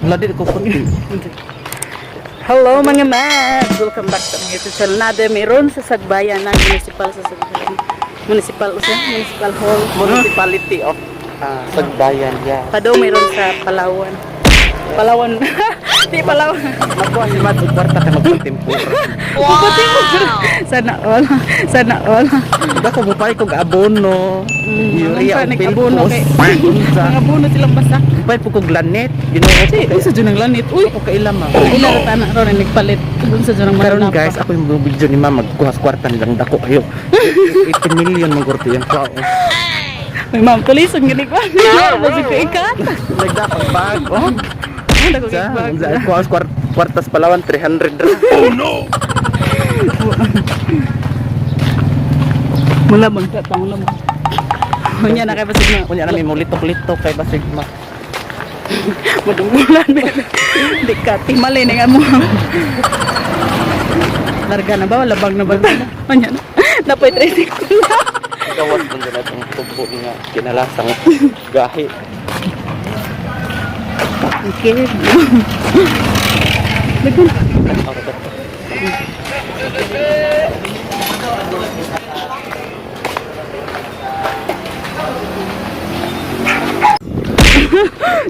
Wala din ko kunti. Hello, mga mads! Welcome back sa mga YouTube channel natin. Meron sa Sagbayan ng municipal sa Sagbayan. Municipal, usa? Municipal Hall. Municipality of Sagbayan, yeah. Pado meron sa Palawan. Palawan. Di Palawan. Magkuha si Mads og kwarta kay magpatimpura. Wow! Sana all. Sana all. Dako mo pa kog abono. Urea Ang og abono pilpos. kay Unsa? Ang abono silang basak. Pay po kog lanit. Ginoo ko. Si, unsa jud ang lanit? Uy, Ako kaila, ma. ila ra tana ron ang nagpalit. Unsa jud ang Karon mananapa. guys, ako yung video ni ma'am magkuha sa kwarta nilang dako kayo. 18 million man kurti yung tao. May ma'am pulis ang gani ko. Basig ko ikat. Nagdapag bag. Oh. Dako Sa, bag. sa kuha sa kwarta sa Palawan 300 ra. Mula bang ta mula mo. Unya na kay basig na. Kunya na may mulitok-litok kay basig ma. Madunggulan. Di ka timali na nga mo. Larga na ba? Labang na ba? Unya na. Napoy tricycle. Gawas man dyan atong tubo nga kinalasang gahi. Okay. Lagun. Ako ba?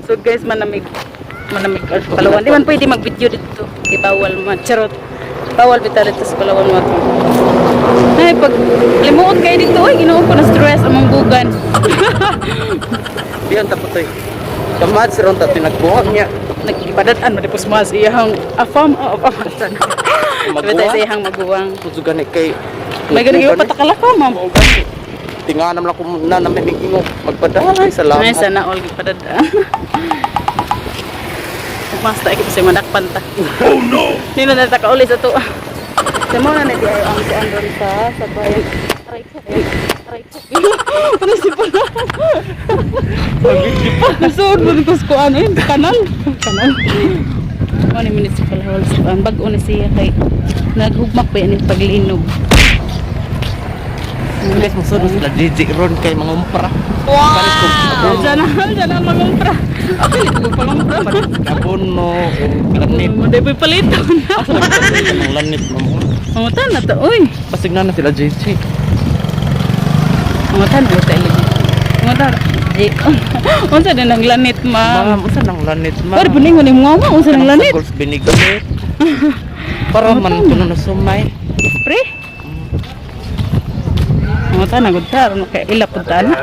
So guys, manamig manamig sa Palawan. Di man pwede mag-video dito. Kay bawal man. Charot. Bawal bitaw dito sa Palawan mo. Ay, pag limuot kayo dito, ay, ginoo ko na stress among bugan. Diyan tapos ay. Kamad si ron ta tinagbuhag niya. Nagpadad-an, madipos mas iyahang afam, oh, afam. Sabi tayo sa iyahang maguwang. Tujugan ni kay May ganun yung patakala ka, ma'am. Tinganam lang ko na namin ingog magpadahay salamat. Ay, sana all gipadad-an. Basta ikip sa manakpan ta. Oh no! Nino na ta kauli sa tuwa. Sa mo na nadi ay ang kuan ron sa bayan. Aray ko. Aray ko. Ano si pala? Nasuod mo dito sa kuan eh, kanal. Kanal. Mo ni municipal hall sa kuan. Bag-o na siya kay naghugmak pa yan yung paglinog. Guys, musunod sila DJ ron kay mga umpra. Wow! Diyan na mangumpra. Ako ko pangumpra. Abono, lanit. Maday pa paliton. Asa na ng lanit mo? Mangutan na to, oy. Pasig na na sila JJ. Mangutan na to, ilog. Mangutan. Di. Unsa din ang lanit, ma'am? Ma'am, unsa nang lanit, ma'am? Pero puning mo ni mga ma, unsa nang lanit? Goals binigay. Para man kuno na sumay. Pre. Mangutan na gud ta, aron kay ila pud ta na.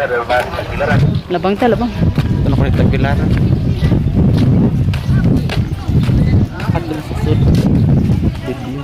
Labang ta, labang. Ano ko nagtagilaran? At sa sud. Video.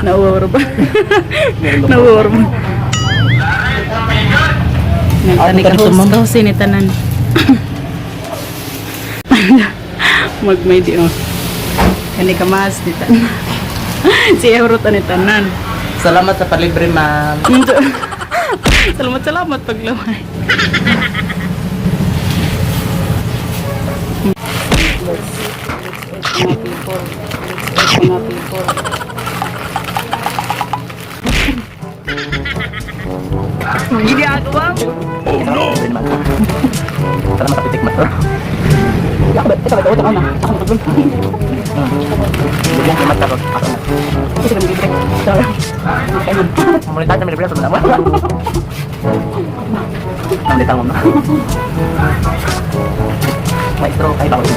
Nauwaw ba? Nauwaw ba? Nagtani ka host ni tanan. Magmay di oh. Kani ka mas ni tanan. Si Euro ni tanan. Salamat sa palibre, ma'am. Salamat, salamat paglaway. Mga people. Mga people. Ginagawa mo. Oh no! Salamat sa pitik mato. Ako ba? Ikaw ba? Ako na. Ako na. Bigyan kay mata ko. Kasi kami libre. Sorry. Okay man. Muna tayo libre sa mga. Ang litang mo na. Maestro, kay bawal.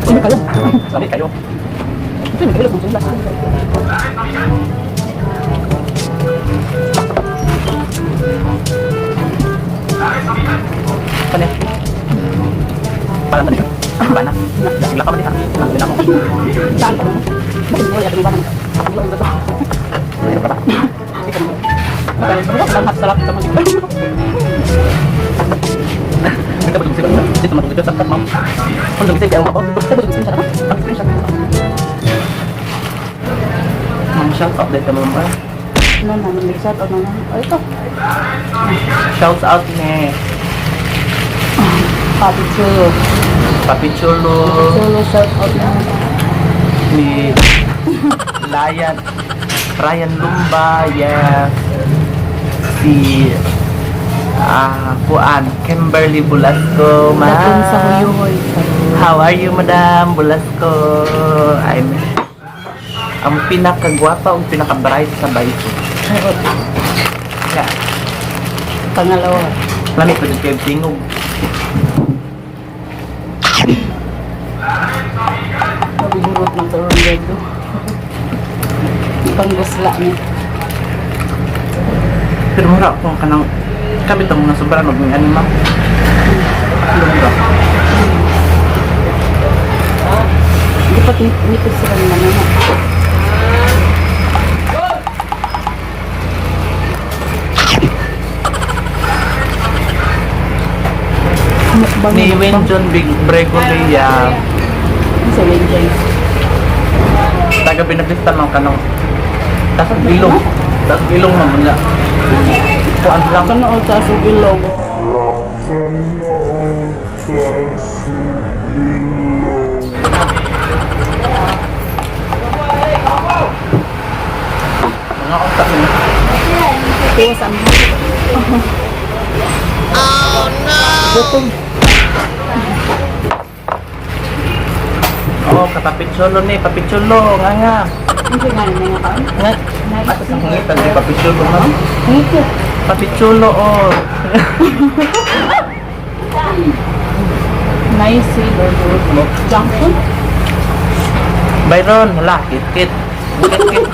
Sino kayo? Sabi kayo. Sino kayo? Kung sila. Pane. Para man ikaw. Bana. Sila ka man ikaw. Ang ako. Saan ka mo? Bakit mo? Yakap mo ba? Ang ba to? Ano pa ba? Sarap sa mga. Dito ba sila? Dito matugod sa ma'am. Ang dugsi kayo ako. Ang screenshot. Ma'am, shout out dito ma'am. No, no, no, shout out, no, no. Oh, ito. Shout out ni Papi Chulo. Papi Chulo, Chulo, shout out na. ni Lion, Ryan Lumba, yes. Si Kuan, Kimberly Bulasco, ma'am. Dating sa huyuhoy. How are you, Madam Bulasco? I'm ang pinakagwapa o pinaka-bright sa bayso. Yeah. Pangalawa. Lamit ko din kayo tingog. Pabihurot ng tarong gado. Panggusla niya. Pero mura akong kanang kami itong mga sobra mag ano ma'am. Lungga. Dapat nipis sa kanila na. Mukbang Ni Wenjon Big Bregolia. Sa Wenjon. Taga Binavista ma'am kanang tas ilong. Tas ilong ma'am wala. Kuan lang. Kano o sa ilong. Mga utak nila. Kuha sa amin. Oh no! Gutom. Oo, kapapicholo ni, papicholo, nga nga. Hindi nga naman nga kaon. Nga. Ato sa kungitan ni papicholo ma'am. Ngiti. Papicholo oh. Nice silver road. Junction? Byron, wala, kit kit. Kit kit.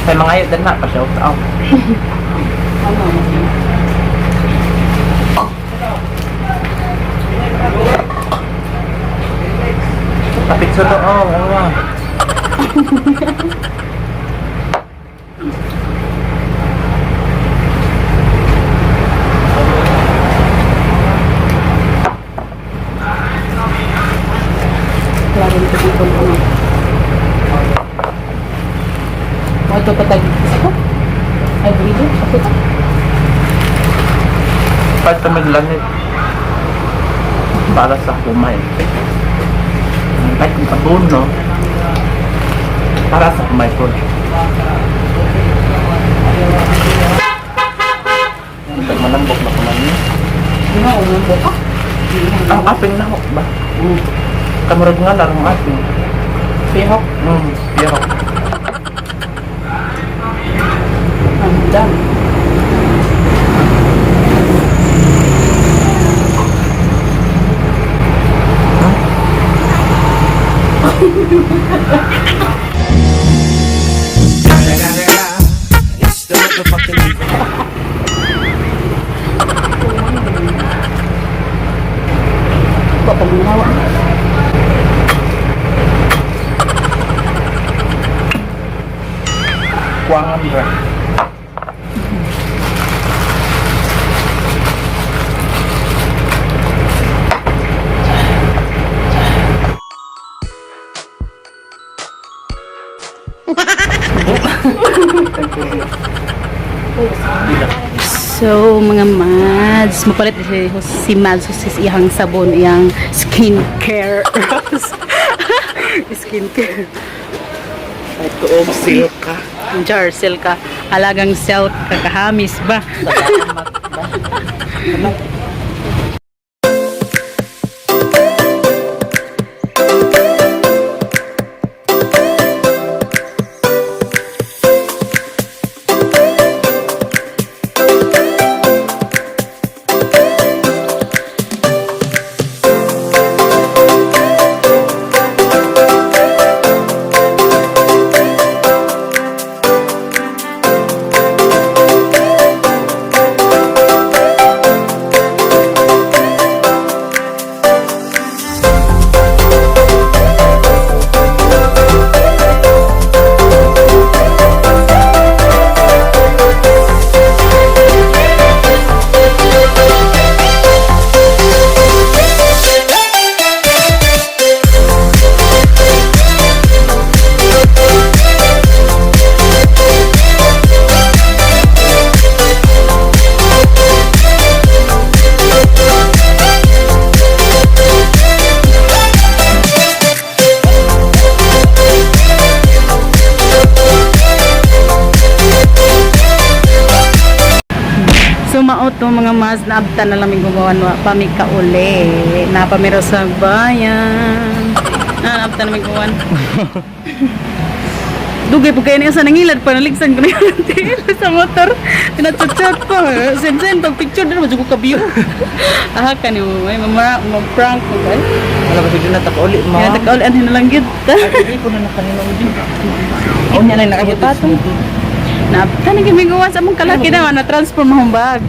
Sa mga ayod na pa shout out. Ano? Papicholo oh, nga nga. Klaro nito dito ano. O ito patag. Isa ko? Ay, burrito? Ako ito? Part kami langit. Para sa humay. Kahit kung abono. Para sa humay po. Malambok na kuman niya. Hindi na, unang buka. Ang aping na ba? Kamurag nga larong aping. Pihok. Pero Ang dami. It's the motherfucking Eagle. Pag Kuangan ba? So, mga Mads, mapalit si Mads si iyang sabon, iyang skincare. Skincare. Ay, tuog silka. Jar, silka. Alagang silk, kakahamis ba? Salamat ba? Ano? So, mao to mga Mads, naabta na lang may gumawa no, pami kauli. Napamiro sa bayan. Ah, naabta na may gumawa. Dugay po kayo niya sa nangilad pa, naligsan ko na yung tiil sa motor. Pinatchat-chat pa. Sen-sen, pag picture din, madyo ko kabiyo. Aha, ka ni mo, may mamara, mag-prank mo ba? Wala ba siguro natakauli mo? Kaya nagkauli, ano na lang yun. Ay, hindi ko na nakanino mo din. Oh, niya lang nakabot. Naabta na kami gumawa sa among kalaki na, na-transform akong bag.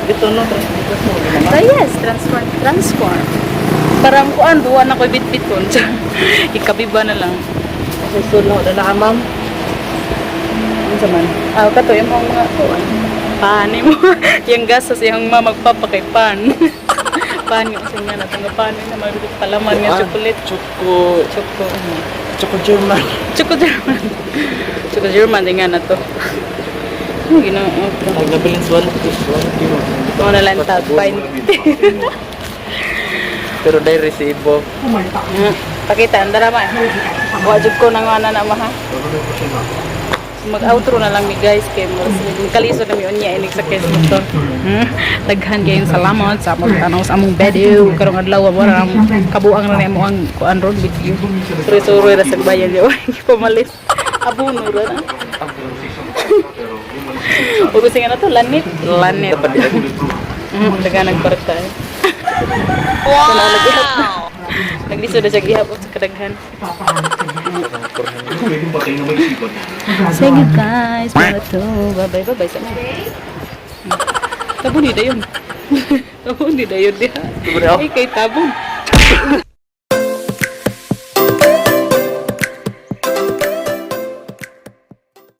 Dito no, transform. So yes, transform, transform. Parang kuan, duwa na ko bitbiton. Ikabiba na lang. Kasi sulod na na, ma'am. Ano sa man? Ah, kato yung mga kuan. Pan mo. Yung gasas iyang ma magpapakay pan. Pan nga kasi nga nato nga pan na magbit palaman nga chocolate. Choco, Choco. Ano? Choco German. Choco German. Choco German din nga na to. Ano ginoo ko? Ay, nabilin sa 1 kilo. Mo na lang tag 20. Pero dahil resibo. Pakita ang darama. Wa jud ko nang ana na maha. Mag-outro na lang mi guys kay mo kalisod na mi unya inig sa case motor. Daghan kayong salamat sa pagtanaw sa among video karong adlaw wala ang kabuang na nimo ang kuan ron video. Suroy-suroy ra sa bayan yo. Pamalit. Abuno ra na. Ug nga na to lanit, lanit. Daga nagparta. Eh. Wow! Naglisod na siya gihapon sa kadaghan. Sige guys, para to. Bye-bye, bye-bye sa mga. Tabon ni dayon. Tabon ni dayon diha. Tabon ni, oh. Ay, kay tabon.